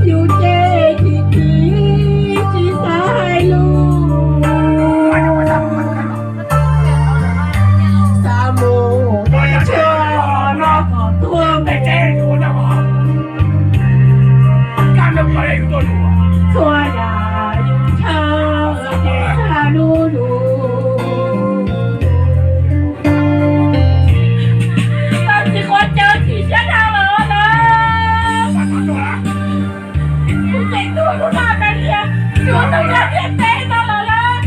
Yus ces tsis txiv tsis xav hais lus, xav mus teb chaws noj kom tuag mus. Txhua yam yus ntshaw ces txhaj lub lus. Tau tsis quav cawv chim siab dhau lawm los? Kuv tseem tuag lub no tas tias yuav tau nyob ntiaj teb no los lawm.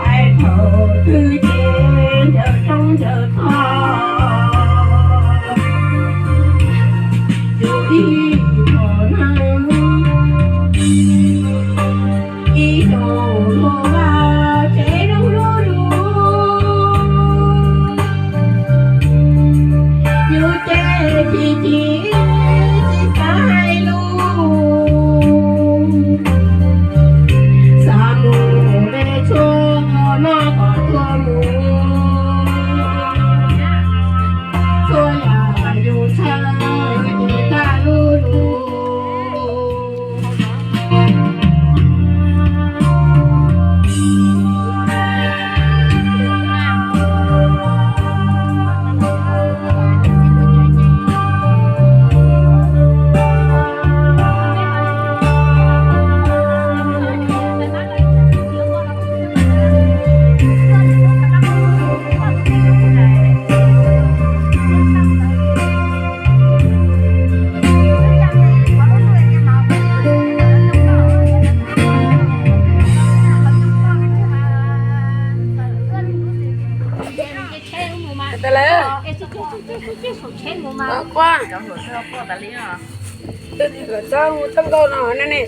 Hais thaum twg ces ncaws roob ncaws tog, yus ib hom neeg, ib zaug luag vaj tsev zoo lub lus. Yus ces chim chim tsis xav hais lus, xav mus le tshuaj noj kom tuag mus. Txhua yam yus ntshaw ces txhaj lub lus. Twb txhob hu txoj nkauj no ne ne.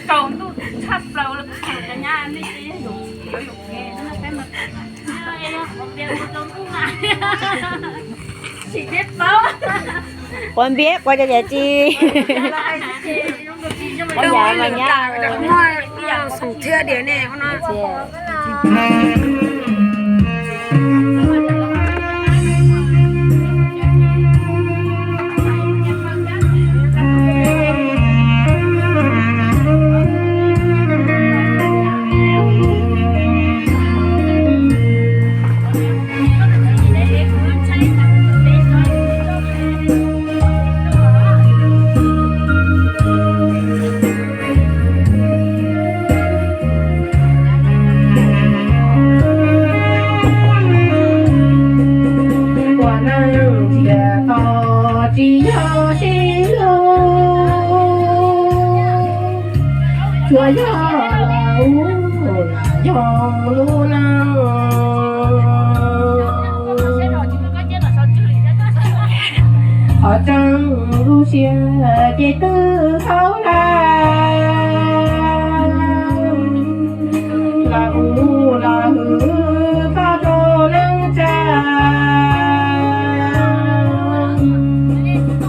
Tau ntuj tshaj plaws li, kuv cov nyab nej ces yeej yuav yuam kev peb mas. Quav npiab quav cov yam tsi. Quav yam mas nyab. Xoom thiab diam ne. lub neej. Qhov tseeb lub siab ces twb thaum lawm, los hu los hwm koj rau neej tsa,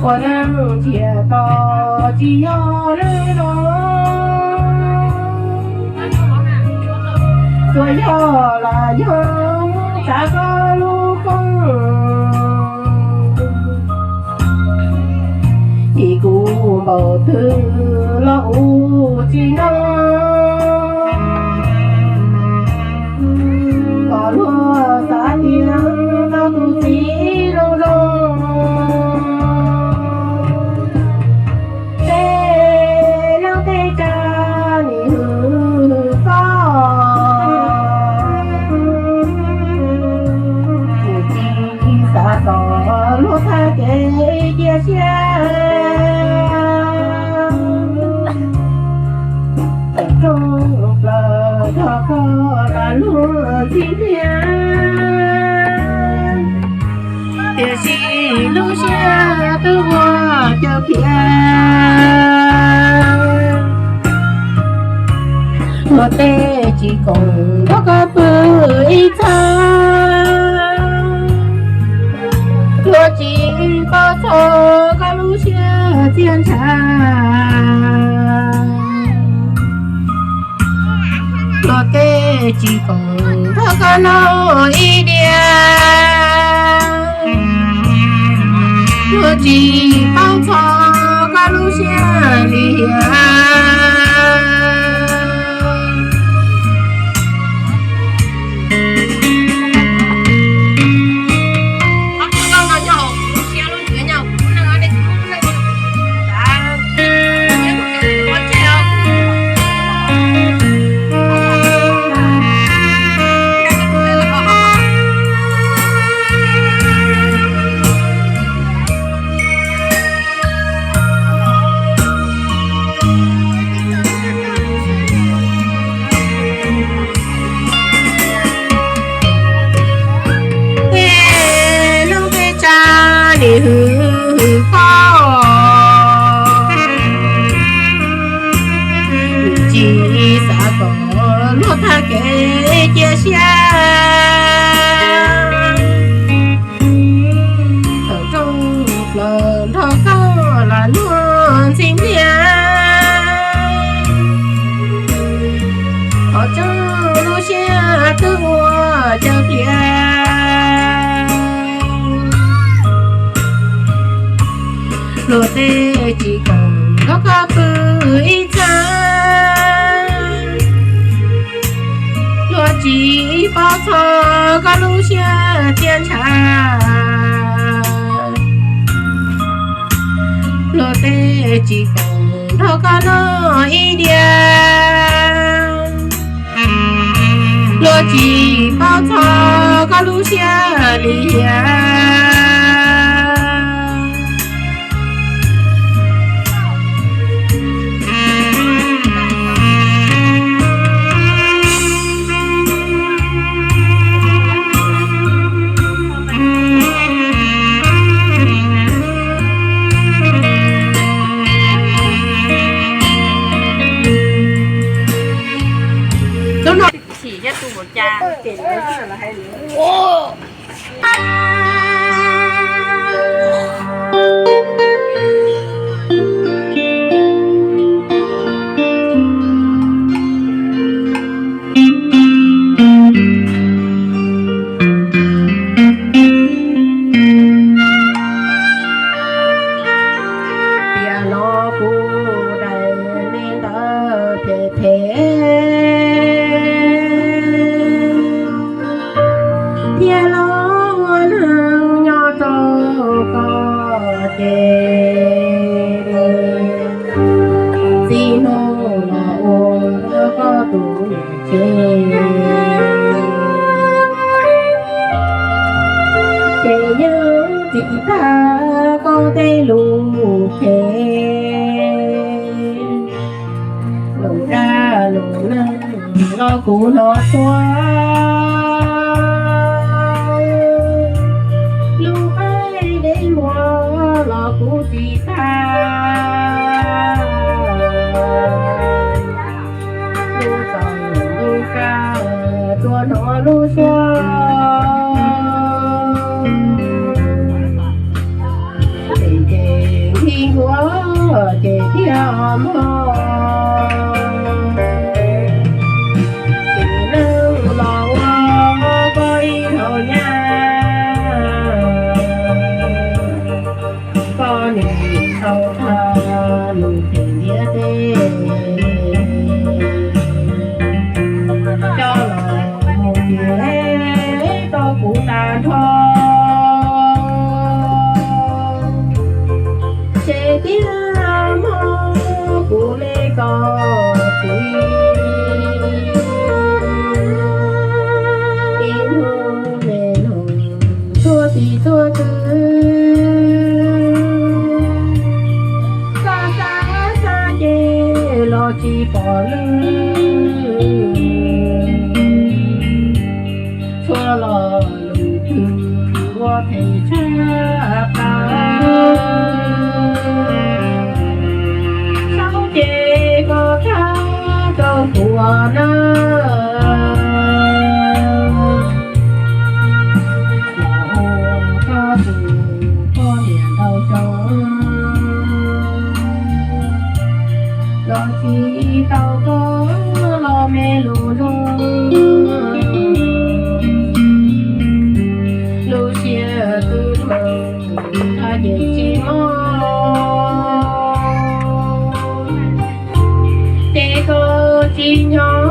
ua neej ntiag tau tsis yog neej zoo. Tsuas yog los yog tsav koj lub koob, vim kuv npaum twg los hu tsis nrog, kom luag xav tias tau tus txiv zoo zoo. Tej neej tej tsa nim hwm koj, tsis xav kom luag thaj kev cia siab. Tawm rooj plaws nrog koj lam luag ntxhi pliag, tiam sis lub siab twb ua caws pliag. Luag tej tsis koom nrog koj pw ib txha, luag tsis paub txog koj lub siab txiaj ntsha. Luag tej tsis koom nrog koj noj ib diav, luag tsis paub txog koj lub siab li hiam. Tej neej tej tsa nim hwm koj, tsis xav kom luag thaj kev cia siab. Tawm rooj plaws nrog koj lam luag ntxhi pliag, qhov tseeb lub siab twb ua caws pliag. Luag tej tsis koom nrog koj pw ib txha, luag tsis paub txog koj lub siab txiaj ntsha. Luag tej tsis koom nrog koj noj ib diav, luag tsis paub txog koj lub siab li hiam. Hnub no chim thiab tu npaum cas. Tiam no kuv daim me ntawv phem phem thiab los ua neeg nyob rau koj ces, txij hnub los ua koj tus tsev, ces yeej tsis tag koj tej lus phem, lus dab lus neeg los kuv hnov tuaj. hnov lub suab, ces nqi nkuav ces thiaj mog. Txiv neej los ua koj ib hau nyab, koj nim sau tag lus phem ntiav teb, coj los mus ces tau kuv tas nrho. Ces thiaj mog kuv me koj txiv, ib hnub me noog txhua txhua txhua txhua, xav xav xav ces los tsis pom lwm, txhua lo lus twg ua phem tshaj plaws. Saub ces koj thab rau kuv nawb, los ua koj tus poj niam ntau xyoo, los tsis tau koj los me lus zoo, lub siab twb dhau ces tsis mob, ces koj tsis nyob